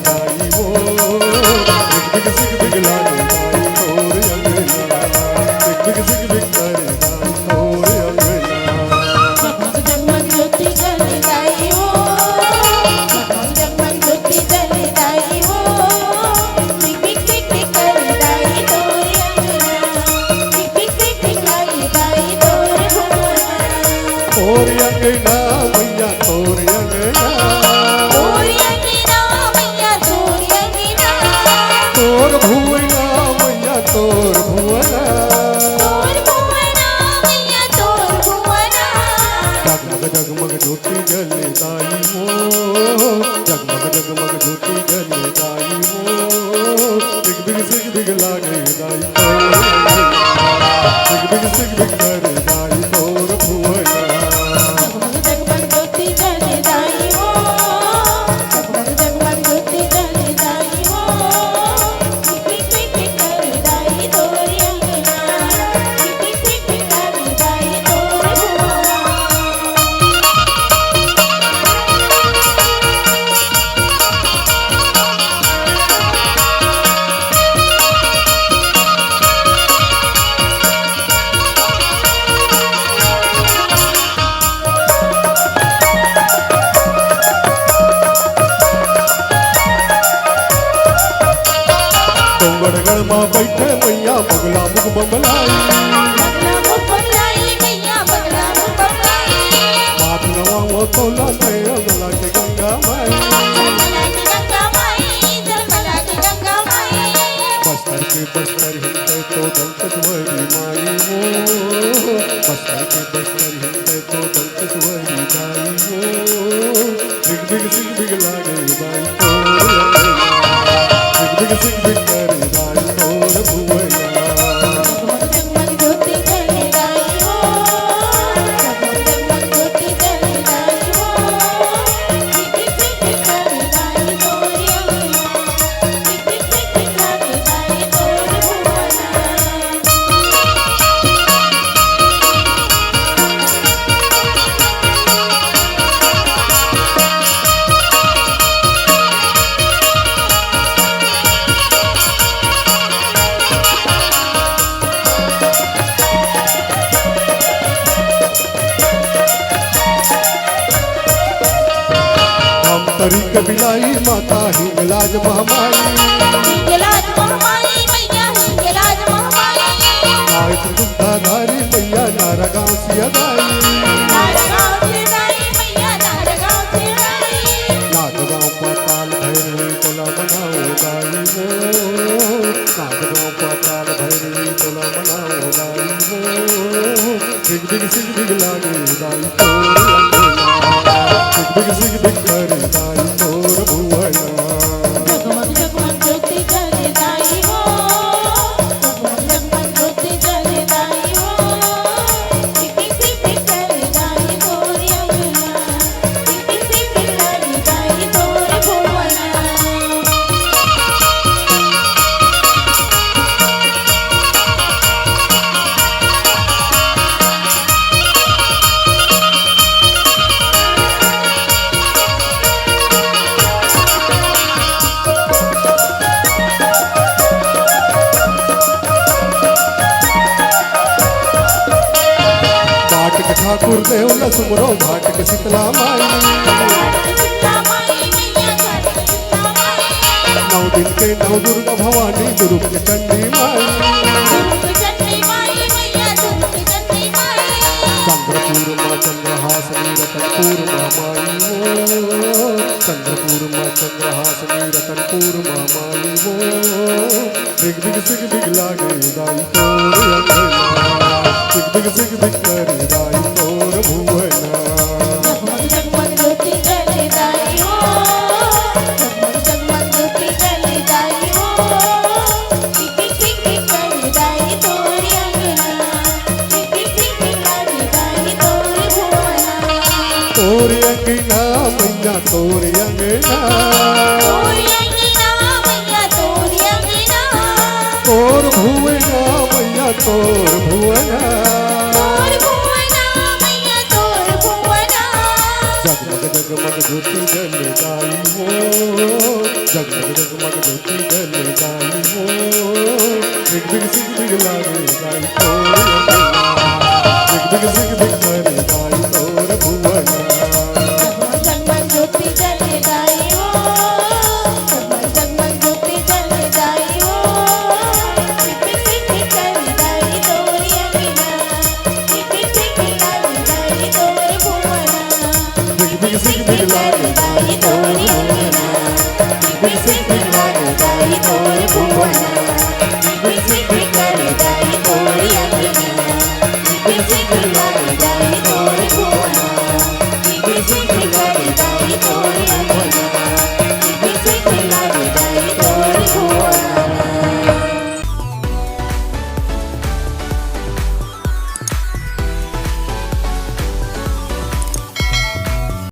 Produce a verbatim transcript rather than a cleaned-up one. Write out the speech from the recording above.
दाई हो, big big सिग big लागे दाई तोर अंगना, बिग बिग सिग बिग करे दाई तोर अंगना। जगमग जगमग ज्योति जले दाई हो, जगमग जगमग ज्योति जले दाई हो, बिग बिग सिग बिग करे दाई तोर अंगना, बिग बिग सिग बिग लागे दाई तोर भुवना। तोर अंगना मैया तोर अंगना, तोर अंगना मैया तोर अंगना, तोर भुवना मैया तोर भुवना, तोर भुवना मैया तोर भुवना। जगमग जगमग ज्योति जले दाई हो, जगमग जगमग ज्योति जले दाई हो, बिग बिग सिग बिग लागे दाई तोर अंगना, बिग बिग सिग बिग करे दाई तोर भुवना। जगमग जगमग ज्योति जले दाई हो, जगमग जगमग ज्योति जले दाई हो, टिक टिक टिक टिक करे दाई तोर अंगना, टिक टिक टिक टिक करे दाई तोर भुवना। डोंगरगढ़ मा बइठे मइया बगला मुख बम्बलाई। बगला मुख बम्बलाई मइया, बगला मुख बम्बलाई। माथ नवावों तोला मैं जलमला के गंगा माई। जलमला के गंगा माई, जलमला के गंगा माई। बस्तर के बस्तर हिंदे तो दंतेश्वरी माई हो। बस्तर के बस्तर हिंदे तो दंतेश्वरी दाई हो। बिग बिग सिग बिग लागे दाई तोर अंगना। बिग बिग सिग बिग करे दाई तोर भुवना। जगमग जगमग ज्योति जले दाई हो, जगमग जगमग ज्योति जले दाई हो, टिक टिक टिक टिक करे दाई तोर अंगना, टिक टिक टिक टिक करे दाई तोर भुवना। हम तरी के बिलाई माता हिंगलाज महमाई। हिंगलाज महमाई मइया, हिंगलाज महमाई। नाई सुधा धारी मइया नारा गाँव सिया दाई। नारा गाँव सिया दाई मइया, नारा गाँव सिया दाई। नाथ गाँव पाताल भैरवी तोला मनाओ दाई हो। नाथ गाँव पाताल भैरवी तोला मनाओ दाई हो। बिग बिग सिग बिग लागे दाई तोर अंगना। बिग बिग सिग बिग करे दाई तोर भुवना। जगमग जगमग ज्योति जले दाई हो, जगमग जगमग ज्योति जले दाई हो, टिक टिक टिक टिक करे दाई तोर अंगना, टिक टिक टिक टिक करे दाई तोर भुवना। भाट के ठाकुर देव ल सुमरो भाट के शीतला माई। नौ दिन के नौ दुर्गा भवानी, दुर्ग के चंडी माई। चंद्रपुर माँ चंद्रहासिनी, रतनपुर माँ माई हो। चंद्रपुर माँ चंद्रहासिनी, रतनपुर माँ माई हो। बिग बिग सिग बिग लागे दाई तोर अंगना। बिग बिग सिग बिग करे दाई तोर भुवना। जगमग जगमग ज्योति जले दाई हो, जगमग जगमग ज्योति जले दाई हो। टिक टिक टिक टिक करे दाई तोर अंगना, टिक टिक टिक टिक करे दाई तोर भुवना। तोर अंगना मइया तोर अंगना। तोर अंगना मइया तोर अंगना। तोर भुवना मइया तोर भुवना। तोर भुवना मइया तोर भुवना। जगमग जगमग ज्योति जले दाई हो। जगमग जगमग ज्योति जले दाई हो, बिग बिग सिग बिग लागे दाई तोर अंगना। बिग बिग सिग बिग लागे दाई तोर भुवना। जगमग जगमग ज्योति जले दाई हो, जगमग जगमग ज्योति जले दाई हो। टिपी टिपी करे दाई तोर अंगना, टिपी टिपी करे दाई तोर भुवना। बिग बिग सिग बिग लागे दाई तोर अंगना, बिग सिग बिग लागे दाई तोर भुवना। बिग बिग सिग बिग करे दाई तोर अंगना, बिग बिग सिग बिग लागे दाई